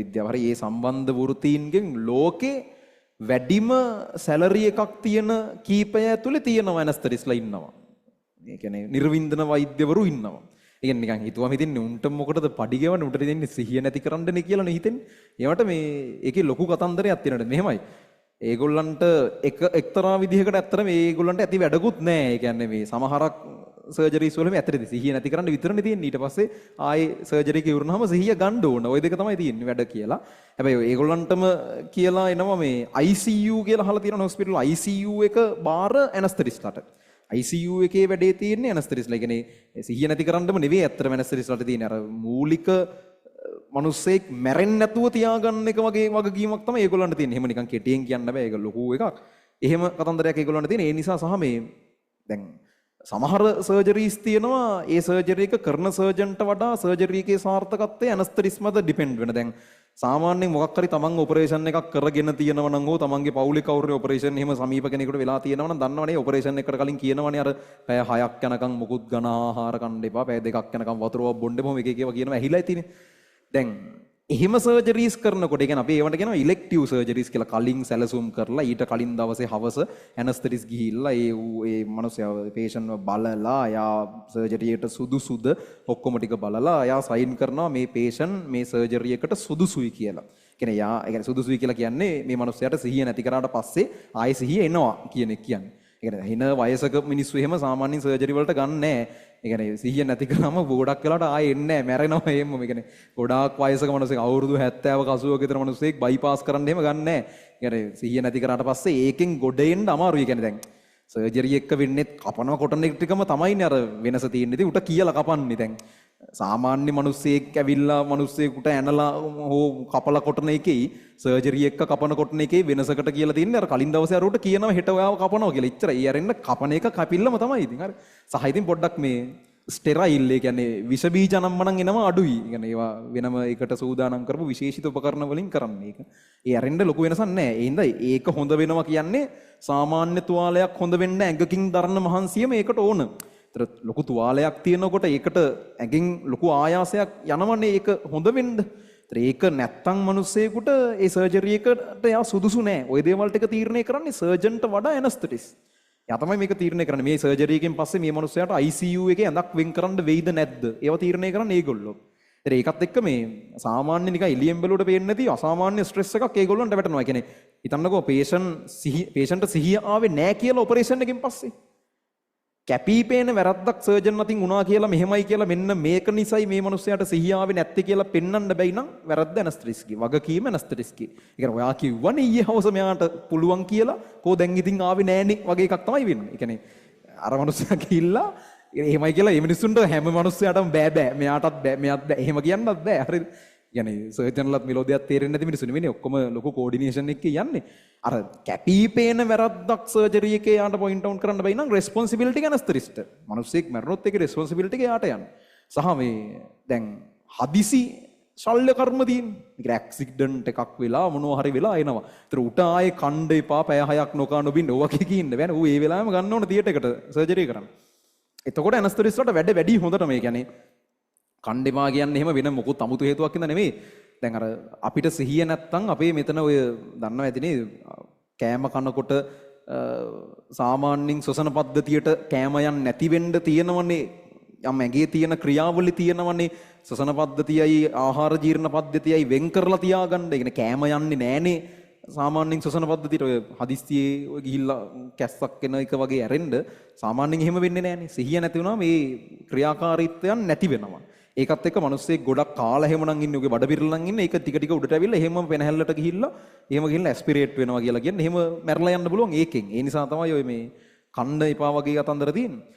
විද්‍යාව හරි ඒ සම්බන්ධ වෘත්තීන්ගෙන් ලෝකේ වැඩිම සැලරි එකක් තියෙන කීපය ඇතුලේ තියෙනවා ඇනස්තටිස්ලා ඉන්නවා. ඒ කියන්නේ නිර්වින්දන වෛද්‍යවරු ඉන්නවා. ඒ කියන්නේ නිකන් හිතුවම හිතෙන්නේ උන්ට මොකටද පඩි ගෙවන්නේ, උන්ට දෙන්නේ සිහිය නැති කරන්නනේ කියලානේ හිතෙන්නේ. ඒවට මේ ඒකේ ලොකු කතන්දරයක් තියෙනවා. මෙහෙමයි. ඒගොල්ලන්ට එක එක්තරා විදිහකට ඇත්තටම ඒගොල්ලන්ට ඇති වැඩකුත් නෑ. ඒ කියන්නේ මේ සමහරක් සර්ජරිස් වල මේ ඇත්තටද සිහිය නැති කරන්න විතරනේ තියෙන්නේ. ඊට පස්සේ ආයේ සර්ජරි එක ඉවරනහම සිහිය ගන්න ඕන. ඔය දෙක තමයි තියෙන්නේ වැඩ කියලා. හැබැයි ඒගොල්ලන්ටම කියලා එනවා මේ ICU කියලා අහලා තියෙනවා හොස්පිටල්. ICU එක බාර ඇනස්තටිස්ට්ලාට. ICU එකේ වැඩේ තියෙන්නේ ඇනස්තටිස්ට්ලා. ඒ කියන්නේ සිහිය නැති කරන්නම නෙවෙයි ඇත්තටම ඇනස්තටිස්ට්ලාට තියෙන්නේ. අර මූලික මිනිස්සෙක් මැරෙන්නේ නැතුව තියාගන්න එක වගේ වගකීමක් තමයි ඒගොල්ලන්ට තියෙන්නේ. එහෙම නිකන් කෙටියෙන් කියන්න බෑ. ඒක ලොකු එකක්. එහෙම කතන්දරයක් ඒගොල්ලන්ට තියෙන්නේ. ඒ නිසා සහ මේ දැන් සමහර සර්ජරීස් තියෙනවා, ඒ සර්ජරි එක කරන සර්ජන්ට වඩා සර්ජරි එකේ සාර්ථකත්වය ඇනස්තටිස් මත ඩිපෙන්ඩ් වෙන. දැන් සාමාන්‍යයෙන් මොකක් හරි තමන් ඔපරේෂන් එකක් කරගෙන තියෙනවා නම් හෝ තමන්ගේ පවුලේ කවුරු හරි ඔපරේෂන් එහෙම සමීප කෙනෙකුට වෙලා තියෙනවා නම් දන්නවනේ, ඔපරේෂන් එකකට කලින් කියනවනේ අර පැය 6ක් යනකම් මොකුත් ඝන ආහාර කන්න එපා, පැය 2ක් යනකම් වතුරවක් බොන්න එපා, එක එක ඒවා කියනවා ඇහිලා ඇතිනේ. දැන් එහෙම සර්ජරීස් කරනකොට, ඒ කියන්නේ අපි ඒවට කියනවා ඉලෙක්ටිව් සර්ජරීස් කියලා, කලින් සැලසුම් කරලා ඊට කලින් දවසේ හවස ඇනස්තටිස් ගිහිල්ලා ඒ ඌ ඒ මනුස්සයා පේෂන්ට්ව බලලා, එයා සර්ජරි එකට සුදුසුද ඔක්කොම ටික බලලා එයා සයින් කරනවා මේ පේෂන්ට් මේ සර්ජරි එකට සුදුසුයි කියලා. කියන්නේ එයා, ඒ කියන්නේ සුදුසුයි කියලා කියන්නේ මේ මනුස්සයාට සිහිය නැති කරාට පස්සේ ආයේ සිහිය එනවා කියන එක කියන්නේ. ඒ කියන්නේ හින වයසක මිනිස්සු එහෙම සාමාන්‍යයෙන් සර්ජරි වලට ගන්න නෑ. ඒ කියන්නේ සිහිය නැති කරාම ගොඩක් වෙලාවට ආයේ එන්නේ නෑ, මැරෙනවා එහෙම. ඒ කියන්නේ ගොඩාක් වයසක මිනිස්සෙක්, අවුරුදු 70ක 80ක විතර මිනිස්සෙක් බයිපාස් කරන්න එහෙම ගන්න නෑ. ඒ කියන්නේ සිහිය නැති කරාට පස්සේ ඒකෙන් ගොඩ එන්න අමාරුයි. ඒ කියන්නේ දැන් සර්ජරි එක වෙන්නේ කපනවා කොටන එක ටිකම තමයිනේ අර වෙනස තියෙන්නේ. ඉතින් උට කියලා කපන්නේ. දැන් සාමාන්‍ය මිනිස්සෙක් ඇවිල්ලා මිනිස්සෙකුට ඇනලා හෝ කපලා කොටන එකේ, සර්ජරි එක කපන කොටන එකේ වෙනසකට කියලා තියන්නේ අර කලින් දවසේ අර උට කියනවා හෙට ඔයාව කපනවා කියලා. එච්චරයි. ඒ අරින්න කපන එක කපිල්ලම තමයි ඉතින්. හරි. සහ ඉතින් පොඩ්ඩක් මේ ස්ටෙරයිල්, ඒ කියන්නේ විෂ බීජ අනම්මනම් එනවා අඩුයි. ඒ කියන්නේ ඒවා වෙනම එකට සූදානම් කරපු විශේෂිත උපකරණ වලින් කරන්නේ ඒක. ඒ අරින්න ලොකු වෙනසක් නැහැ. ඒ හින්දා ඒක හොඳ වෙනවා කියන්නේ සාමාන්‍ය තුවාලයක් හොඳ වෙන්න ඇඟකින් දරන මහන්සියම ඒකට ඕන. ඒතර ලොකු තුවාලයක් තියෙනකොට ඒකට ඇඟෙන් ලොකු ආයාසයක් යනවනේ ඒක හොඳ වෙන්න. ඒතර ඒක නැත්තම් මිනිස්සෙකුට ඒ සර්ජරි එකට එයා සුදුසු නෑ. ඔය දේවල් ටික තීරණය කරන්නේ සර්ජන්ට වඩා ඇනස්තටිස්. එයා තමයි මේක තීරණය කරන්නේ. මේ සර්ජරි එකෙන් පස්සේ මේ මිනිස්සයාට ICU එකේ ඇඳක් වෙන් කරන්න වෙයිද නැද්ද? ඒවා තීරණය කරන්නේ ඒගොල්ලෝ. ඒතර ඒකත් එක්ක මේ සාමාන්‍ය නිකන් එළියෙන් බැලුවට පේන්නේ නැති අසාමාන්‍ය ස්ට්‍රෙස් එකක් ඒගොල්ලන්ට වැටෙනවා. ඒ කියන්නේ හිතන්නකෝ පේෂන්ට් සිහිය ආවේ නෑ කියලා ඔපරේෂන් එකෙන් පස්සේ. කැපී පේන වැරද්දක් සර්ජන් අතින් වුණා කියලා, මෙහෙමයි කියලා, මෙන්න මේක නිසයි මේ මනුස්සයාට සිහිය ආවේ නැත්තේ කියලා පෙන්වන්න බැයි නම් වැරද්ද ඇනස්තටිස්ගේ, වගකීම ඇනස්තටිස්ගේ. ඒ කියන්නේ ඔයා කිව්වනේ ඊයේ හවස මෙයාට පුළුවන් කියලා, කෝ දැන් ඉතින් ආවේ නෑනේ වගේ එකක් තමයි වෙන්නේ. ඒ කියන්නේ අර මනුස්සයා ගිහිල්ලා එහෙමයි කියලා මේ මිනිස්සුන්ට හැම මනුස්සයාටම බෑ බෑ මෙයාටත් බෑ මෙයාත් බෑ එහෙම කියන්නත් බෑ. හරිද? කියන්නේ සර්ජන්ලත් මෙලෝදියක් තේරෙන්නේ නැති මිනිස්සු නෙවෙයිනේ, ඔක්කොම ලොකු කෝඩිනේෂන් එකේ යන්නේ. අර කැපී පේන වැරද්දක් සර්ජරි එකේ යාට පොයින්ට් අවුට් කරන්න බැයි නම් රෙස්පොන්සිබිලිටි එක ඇනස්තටිස්ට. මිනිස්සෙක් මැරුණොත් ඒකේ රෙස්පොන්සිබිලිටි එක යාට යන්නේ. සහ මේ දැන් හදිසි ශල්‍ය කර්ම තියෙන්නේ. මේක ඇක්සිඩන්ට් එකක් වෙලා මොනවා හරි වෙලා එනවා. ඒතර උට ආයේ කණ්ඩ එපා, පැය 6ක් නොකා නොබින්න ඕවා කිය කී ඉන්න බෑනේ. ඌ ඒ වෙලාවෙම ගන්න ඕන තියටර් එකට සර්ජරි කරන්න. එතකොට ඇනස්තටිස්ට් වලට වැඩ වැඩි හොඳටම. ඒ කියන්නේ කණ්ඩ එපා කියන්නේ එහෙම වෙන මොකුත් අමුතු හේතුවක් හින්දා නෙමෙයි. දැන් අර අපිට සිහිය නැත්තම් අපේ මෙතන ඔය දන්නවා ඇතිනේ, කෑම කනකොට සාමාන්‍යයෙන් ශ්වසන පද්ධතියට කෑම යන්නේ නැති වෙන්න තියෙනවනේ යම් ඇඟේ තියෙන ක්‍රියාවලි තියෙනවනේ, ශ්වසන පද්ධතියයි ආහාර ජීර්ණ පද්ධතියයි වෙන් කරලා තියාගන්න. ඒ කියන්නේ කෑම යන්නේ නෑනේ සාමාන්‍යයෙන් ශ්වසන පද්ධතියට. ඔය හදිස්සියේ ඔය ගිහිල්ලා කැස්සක් එන එක වගේ ඇරෙන්න සාමාන්‍යයෙන් එහෙම වෙන්නේ නෑනේ. සිහිය නැති වුණාම මේ ක්‍රියාකාරීත්වයන් නැති වෙනවා. ඒකත් එක්ක මිනිස්සෙක් ගොඩක් කාලා එහෙම නම් ඉන්නේ, උගේ බඩ පිරලා නම් ඉන්නේ, ඒක ටික ටික උඩට ඇවිල්ලා එහෙමම පෙනහැල්ලට ගිහිල්ලා එහෙම ගිහිල්ලා ඇස්පිරේට් වෙනවා කියලා කියන්නේ එහෙම මැරලා යන්න පුළුවන් ඒකෙන්. ඒ නිසා තමයි ඔය මේ කන්න එපා වගේ කතන්දර තියෙන්නේ.